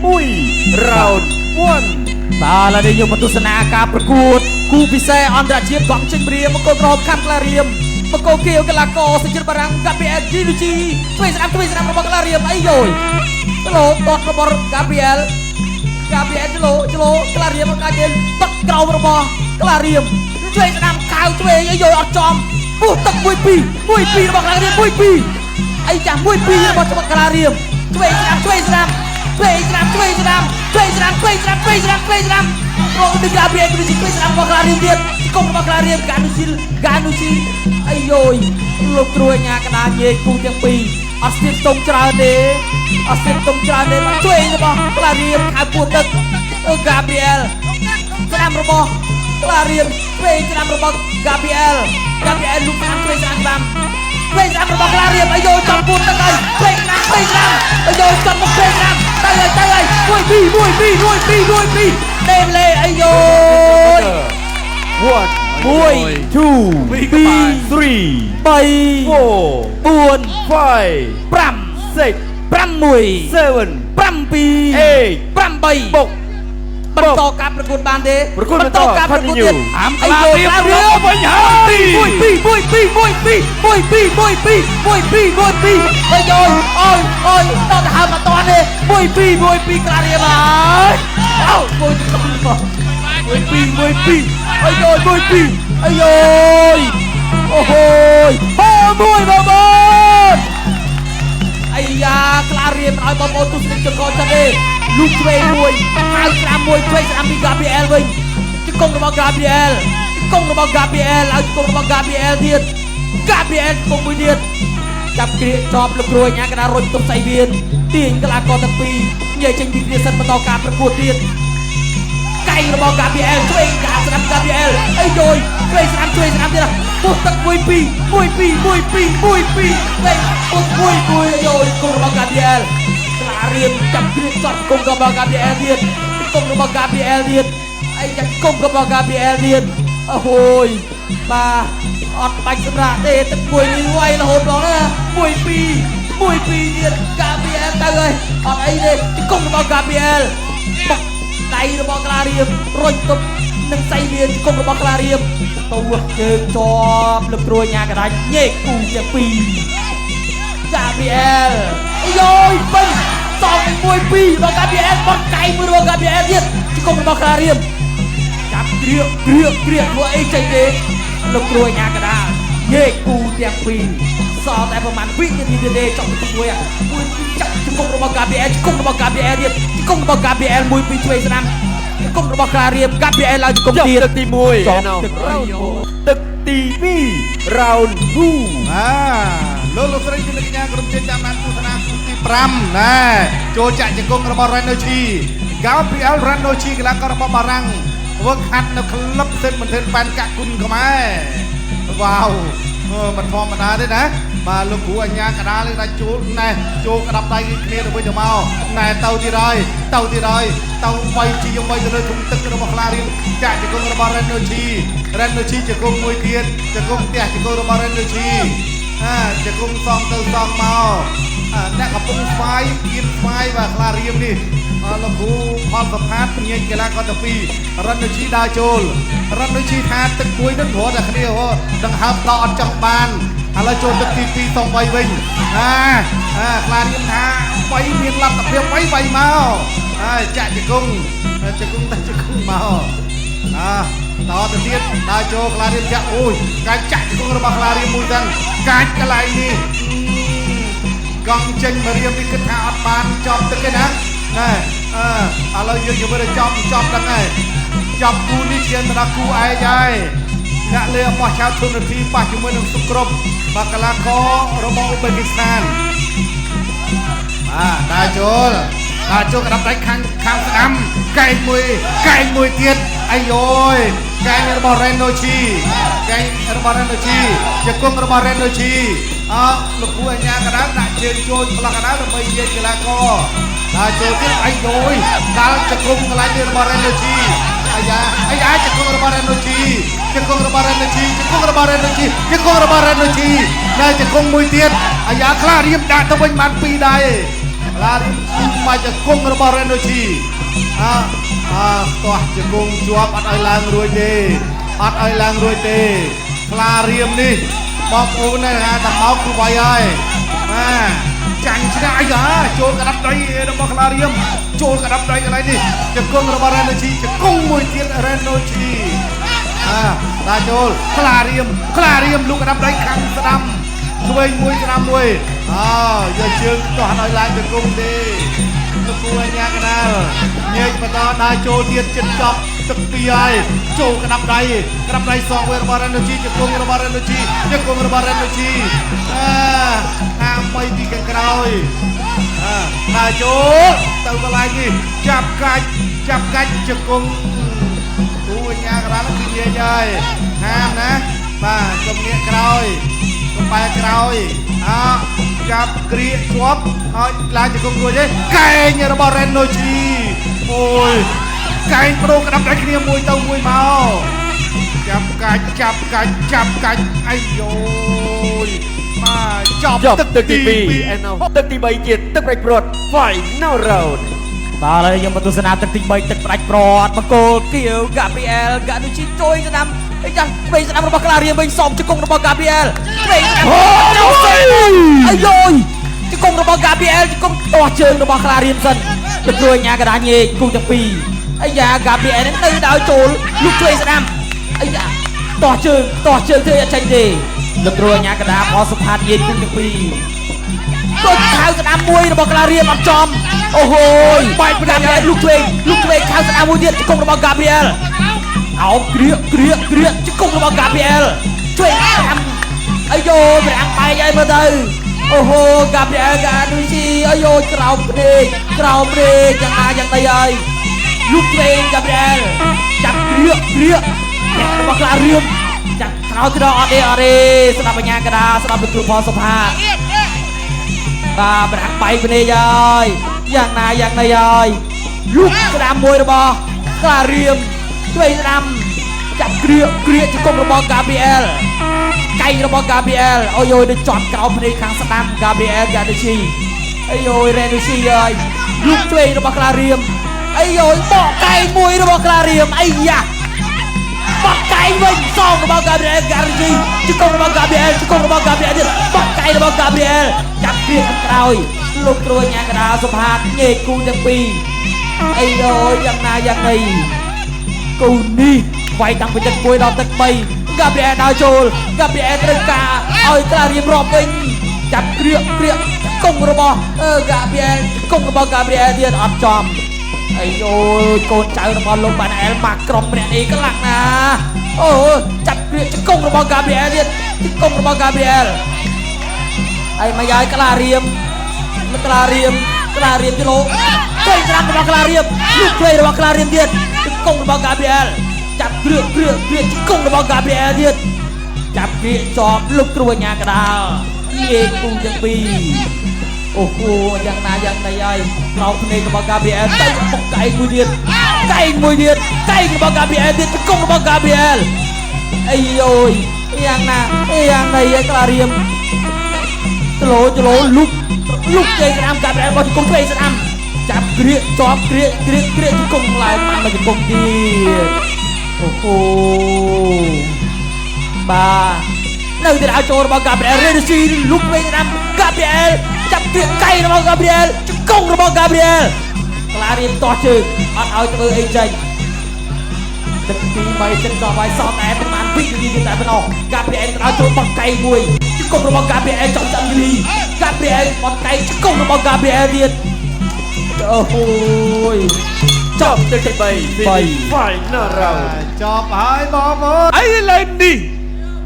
1 round 1។ បាទ ឥឡូវនេះយើងមកទស្សនាការប្រកួតគូពិសេសអន្តរជាតិកង់ចេញរៀម មង្គលក្រហមខាំក្លារៀម មង្គលខៀវកីឡាករសញ្ជាតិបារាំងកាប៊ីអែលជីលូជី ឆ្វេងស្ដាំ ឆ្វេងស្ដាំរបស់ក្លារៀម អីយយចលោតតរបស់កាប៊ីអែល កាប៊ីអែលចលោចលោ ក្លារៀមកាយតត់ក្រោមរបស់ក្លារៀម ឆ្វេងស្ដាំ ខៅឆ្វេង អីយយអត់ចំ ពុះទឹក 1 2 1 2 របស់ក្លារៀម 1 2 អីចាស់ 1 2 របស់ច្បាប់ក្លារៀម ឆ្វេងស្ដាំ ឆ្វេងស្ដាំ ឆ្វេងស្ដាំ ឆ្វេងស្ដាំ ឆ្វេងស្ដាំ ឆ្វេងស្ដាំ ឆ្វេងស្ដាំ ឆ្វេងស្ដាំ រកពីក្លារៀម គឺឆ្វេងស្ដាំរបស់ក្លារៀមទៀត គុំរបស់ក្លារៀម កានូស៊ីលកានូស៊ី អីយយលោកគ្រូអញ្ញាកដាញែកគូទាំងពីរ អត់ស្ទាបស្ទង់ច្រើនទេ អត់ស្ទាបស្ទង់ច្រើនទេ ឆ្វេងរបស់ក្លារៀម ខៅពួតទឹក អឺហ្គាប្រីអែល ស្ដាំរបស់ក្លារៀម ឆ្វេងស្ដាំរបស់ហ្គាប្រីអែល ហ្គាប្រីអែលលុកស្ដាំ ឆ្វេងស្ដាំ ស្ដាំ ឆ្វេងស្ដាំរបស់ក្លារៀម អាយចំពួតទឹកហើយ ឆ្វេងស្ដាំ ឆ្វេងស្ដាំ អាយចំមកឆ្វេងស្ដាំ ទៅហើយ ទៅហើយ 1 2 1 2 1 2 1 2 ដេមលេ អាយ 1 1 2 2 3 3 4 4 5 5 6 6 7 7 8 8 បុក បន្តការប្រកួតបានទេ? ប្រកួត បន្តការប្រកួតទៀត អាមក្លារៀមរៀបវិញហើយ 1 2 1 2 1 2 1 2 1 2 1 2 1 2 អើយអូយអូយតទៅហើមអត់តាន់ទេ 1 2 1 2 ក្លារៀមហើយ អោមួយ 1 2 1 2 អើយ 1 2 អើយអូហូយហូមួយបងប្អូន អាយ៉ាក្លារៀមឲ្យបងប្អូនទស្សនិកជនកចិត្តទេ លូកឆ្វេងមួយ ហៅស្ដាំមួយ ឆ្វេងស្ដាំពី Gabriel វិញ ជង្គង់របស់ Gabriel ជង្គង់របស់ Gabriel ឲ្យជង្គង់របស់ Gabriel ទៀត Gabriel ជង្គង់មួយទៀត ចាប់គ្រាជាប់ លោកគ្រូអញ្ញាកណារុញទុកសៃវៀន ទាញកីឡាករទាំងពីរនិយាយចេញពីគ្នាសិន បន្តការប្រកួតទៀត កែងរបស់ Gabriel ឆ្វេងកាស្ដាំ Gabriel អីយយឆ្វេងស្ដាំ ឆ្វេងស្ដាំទៀត ពុះទឹក 1 2 1 2 1 2 1 2 ឆ្វេងពុះ 1 1 អាយយគុំរបស់ Gabriel ក្លារៀមចាប់គ្រាចត់គុំរបស់ Gabriel ទៀត គុំរបស់ Gabriel ទៀត អីចាគុំរបស់ Gabriel ទៀត អូហូយបាទ អត់បាច់សម្រាប់ទេ ទឹកមួយនេះវាយរហូតដល់ណា 1 2 1 2 ទៀត Gabriel ទៅហើយ អត់អីទេ គុំរបស់ Gabriel បុកដៃរបស់ក្លារៀម រុញទប់នឹងសៃវៀន គុំរបស់ក្លារៀម ទៅជើងជាប់ លើកគ្រួញ៉ាកដាច់ញែកគូទាំងពីរ Gabriel អាយយពេញសង 1 2 របស់ Gabriel បត់កៃមួយរបស់ Gabriel ទៀត ជង្គង់របស់ក្លារៀម ចាប់គ្រៀកគ្រៀកគ្រៀក ធ្វើអីចេញទេ លោកគ្រូអាញាកដាលញែកគូទាំងពីរ សល់តែប្រហែលវិនាទីទៀតទេ ចុងទី1 1 2 ចាប់ជង្គង់របស់ Gabriel ជង្គង់របស់ Gabriel ទៀត ជង្គង់របស់ Gabriel 1 2 ឆ្វេងស្ដាំ ជង្គង់របស់ក្លារៀម Gabriel ឡើងជង្គង់ទៀត ទឹកទី1 ចប់ ទឹកទឹកទី2 round 2។ អាលោកលោកស្រីជាអ្នកកញ្ញា ក្រុមជិះតាមដានទស្សនាគូទី5ណែ ចូលចាក់ជង្គង់របស់ Renochi Gabriel Renochi កីឡាកររបស់បារាំង វឹកហាត់នៅក្លឹបសិនមិនធិនប៉ែនកាក់គុណខ្មែរ វ៉ាវ មិនធម្មតាទេណា។ បាទ លោកគ្រូអញ្ញាកដាលនេះដាច់ជួលណែ ចូលក្តាប់ដៃគ្នាទៅវិញទៅមកណែ ទៅទៀតហើយ ទៅទៀតហើយ ទៅវាយជីយវាយទៅលើធុងទឹករបស់ក្លារៀម ចាក់ជង្គង់របស់ Renochi Renochi ជង្គង់មួយទៀត ជង្គង់ផ្ទះ ជង្គង់របស់ Renochi អាជង្គង់សងទៅសងមក អ្នកកំពុងស្វាយគៀនស្វាយ បាទ ក្លារៀមនេះ លោកគ្រូផលសផាតញែកកីឡាករទាំងពីរ រិនដូចជីដើរចូល រិនដូចជីថាទឹកមួយនឹងរត់តែគ្នាដង្ហើមដកអត់ចង់បាន ឥឡូវចូលទឹកទី2 សងវាយវិញ អាអាក្លារៀមថាវាយមានលទ្ធភាព វាយវាយមកហើយ ចាក់ជង្គង់ ជង្គង់ទៅជង្គង់មក អាតទៅទៀតដើរចូលក្លារៀម ចាក់ អូយកាច់ចាក់ជង្គង់របស់ក្លារៀមមួយសិន កាច់កន្លែងនេះ កង់ចេញមករៀមនេះ គិតថាអត់បានចប់ទឹកទេណា ណែ អឺឥឡូវយើងជម្រាបចប់ចប់ដឹងហើយ ចប់គូនេះឈានទៅដល់គូឯងហើយ អ្នកលេរបស់ឆៅធុនធីប៉ះជាមួយនឹងសុគ្រប់ បាទ កីឡាកររបស់អ៊ូបេគីស្ថាន បាទ ដើរចូល ដើរចូល ក្តាប់ដៃខាងខាងស្ដាំ កែងមួយ កែងមួយទៀត អាយយកែងរបស់ Renochi កែងរបស់ Renochi ជង្គង់របស់ Renochi អើលោកគ្រូអញ្ញាកដាលដាក់ជើងចូលផ្លោះកដាលដើម្បីនិយាយកីឡាករ ដើរចូលទៀត អាយយដាល់ជង្គង់កន្លែងនេះរបស់ Renochi អាយ៉ាអាយ៉ាជង្គង់របស់ Renochi ជង្គង់របស់ Renochi ជង្គង់របស់ Renochi ជង្គង់របស់ Renochi នៅជង្គង់មួយទៀត អាយ៉ាខ្លះរៀមដាក់ទៅវិញបានពីរដែរ ក្លារៀមមកជង្គង់របស់រ៉េណូជីអើអើខ្ទាស់ជង្គង់ជាប់អត់ឲ្យឡើងរួចទេអត់ឲ្យឡើងរួចទេក្លារៀមនេះបងប្អូននេះថាតមកគឺវាយហើយបាទចាញ់ឆ្នះអាយ៉ាចូលក្តាប់ដៃរបស់ក្លារៀមចូលក្តាប់ដៃកន្លែងនេះជង្គង់របស់រ៉េណូជីជង្គង់មួយទៀតរ៉េណូជីអាដាចូលក្លារៀមក្លារៀមលូកក្តាប់ដៃខាងស្ដាំឆ្វេងមួយស្ដាំមួយអើយកជើងទាស់ឲ្យឡើងជង្គង់ទេលោកគូអញ្ញាកដាលញែកបន្តដើរចូលទៀតចិត្តចប់ទឹកពីហើយចូលក្តាប់ដៃក្តាប់ដៃសងវិញរបស់រ៉េណូជីជង្គង់របស់រ៉េណូជីជង្គង់របស់រ៉េណូជីអាហាមៃពីខាងក្រោយអាដើរចូលទៅកន្លែងនេះចាប់កាច់ចាប់កាច់ជង្គង់គូអញ្ញាកដាលគឺញែកហើយហាមណាបាទកុំងាកក្រោយកុំបែរក្រោយអើចាប់ក្រៀកជាប់ឲ្យឡើងជង្គង់រួចទេកែងរបស់រ៉េណូជីអូយកែងប្រូក្តាប់ដៃគ្នាមួយទៅមួយមកចាប់កាច់ចាប់កាច់ចាប់កាច់អាយយបាទចប់ ចប់ទឹកទី2ឯណោះទឹកទី3ជាទឹកប្រាច់ព្រាត់ Final round បាទឥឡូវយើងមកទស្សនាទឹកទី3ទឹកផ្ដាច់ព្រាត់បង្គោលគៀវហ្កាព្រីអែលហ្កានូជីជួយស្ដាំអីចាស់ឆ្វេងស្ដាំរបស់ក្លារៀមវិញសំជង្គង់របស់ហ្កាព្រីអែលឆ្វេងស្ដាំចូលសេអាយយជង្គង់របស់ហ្កាព្រីអែលជង្គង់ទាស់ជើងរបស់ក្លារៀមសិនទៅជួយអាញាកដាញែកគូទាំងពីរអាយ៉ាហ្កាព្រីអែលនឹងនៅដោយចូលលុកឆ្វេងស្ដាំអាយ៉ាទាស់ជើងទាស់ជើងធ្វើអត់ចេញទេលោកគ្រូអាញាកដាផលសុផាតញែកគូទាំងពីរ ដូចខៅស្ដាំមួយរបស់ក្លារៀមអត់ចំអូហូយបែកផ្ដាំលុកឆ្វេងលុកឆ្វេងខៅស្ដាំមួយទៀតជង្គង់របស់ហ្កាព្រីអែលអោបក្រៀកក្រៀកក្រៀកជង្គង់របស់ហ្កាព្រីអែលឆ្វេងស្ដាំអាយយប្រាំងបែកឲ្យមើលទៅអូហូហ្កាព្រីអែលកានូស៊ីអាយយក្រោមភ្នែកក្រោមភ្នែកយ៉ាងណាយ៉ាងណីហើយលុកឆ្វេងហ្កាព្រីអែលចាប់ក្រៀកក្រៀកអ្នករបស់ក្លារៀមចាប់ក្រោយក្រោយអត់ទេអត់ទេស្ដាប់បញ្ញាកដាស្ដាប់លោកគ្រូផលសុផាតបាទប្រាំងបែកភ្នែកហើយយ៉ាងណាយ៉ាងណីហើយលុកស្ដាំមួយរបស់ក្លារៀមឆ្វេងស្ដាំចាប់ក្រៀកក្រៀកជង្គង់របស់ហ្កាព្រីអែលកែងរបស់ហ្កាព្រីអែលអូយយដូចជាប់ក្រោមភ្នែកខាងស្ដាំហ្កាព្រីអែលហ្កាឌូស៊ីអាយយរ៉េនូស៊ីហើយលុកឆ្វេងរបស់ក្លារៀមអាយយបកកែងមួយរបស់ក្លារៀមអាយ៉ាបកកែងវិញសងរបស់ហ្កាព្រីអែលហ្កាឌូស៊ីជង្គង់របស់ហ្កាព្រីអែលជង្គង់របស់ហ្កាព្រីអែលទៀតបកកែងរបស់ហ្កាព្រីអែលចាប់គ្រាខាងក្រោយលោកគ្រូញ៉ាកដាសុផាតញែកគូទាំងពីរអីយយ៉ាងណាយ៉ាងណីគូនេះវាយតាំងពីទឹក1ដល់ទឹក3ហ្កាព្រីអែលដើរចូលហ្កាព្រីអែលត្រូវការឲ្យក្លារៀមរាប់វិញចាប់គ្រាគ្រាគង់របស់ហ្កាព្រីអែលគង់របស់ហ្កាព្រីអែលទៀតអត់ចំអីយកូនចៅរបស់លោកបានអែលមកក្រុមម្នាក់នេះខ្លាំងណាស់អូចាប់គ្រាជង្គង់របស់ហ្កាព្រីអែលទៀតជង្គង់របស់ហ្កាព្រីអែលអីមកយាយក្លារៀមក្លារៀមក្លារៀមជលោឆ្វេងស្ដាំរបស់ក្លារៀមលុកឆ្វេងរបស់ក្លារៀមទៀតជង្គង់របស់ហ្កាព្រីអែលចាប់គ្រឿគ្រឿគ្រឿជង្គង់របស់ហ្កាព្រីអែលទៀតចាប់គ្រាជាប់លុកគ្រួញ៉ាកដាលញែកគូទាំងពីរអូហូយ៉ាងណាយ៉ាងណីហើយក្រោមភ្នែករបស់ហ្កាព្រីអែលទៅបុកកែងមួយទៀតកែងមួយទៀតកែងរបស់ហ្កាព្រីអែលទៀតជង្គង់របស់ហ្កាព្រីអែលអីយយយ៉ាងណាយ៉ាងណីហើយក្លារៀមចលោចលោលុកលុកជ័យស្ដាំកាព្រីអែលរបស់ជង្គង់ឆ្វេងស្ដាំចាប់គ្រាជាប់គ្រាគ្រាគ្រាជង្គង់ឡើងបានមកជង្គង់ទៀតអូហូបាទនៅទីដល់ចូលរបស់កាព្រីអែលរេដស៊ីលុកឆ្វេងស្ដាំកាព្រីអែលចាប់គ្រាកៃរបស់កាព្រីអែលជង្គង់របស់កាព្រីអែលក្លារៀមតោះជើងអត់ឲ្យធ្វើអីចេញទឹកទី3ចិត្តដល់ហើយសល់តែប្រហែល2នាទីទៀតតែប៉ុណ្ណោះកាព្រីអែលដល់ចូលបោះកៃមួយជង្គង់របស់កាព្រីអែលចំចាំលីកាព្រីអែលបោះកៃជង្គង់របស់កាព្រីអែលទៀតអូហូយ ចប់ទឹកទី3 Final round ចប់ហើយបងប្អូន ឥឡូវនេះ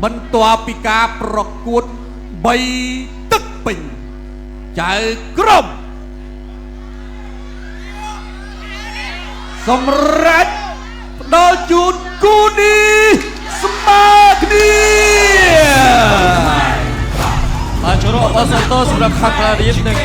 បន្ទាប់ពីការប្រកួត3ទឹកពេញចៅក្រុមសម្រាប់ផ្ដល់ជូនគូនេះស្មើគ្នា បាទចូលរួមអបអរសាទរសម្រាប់ខាងក្លារៀមនិង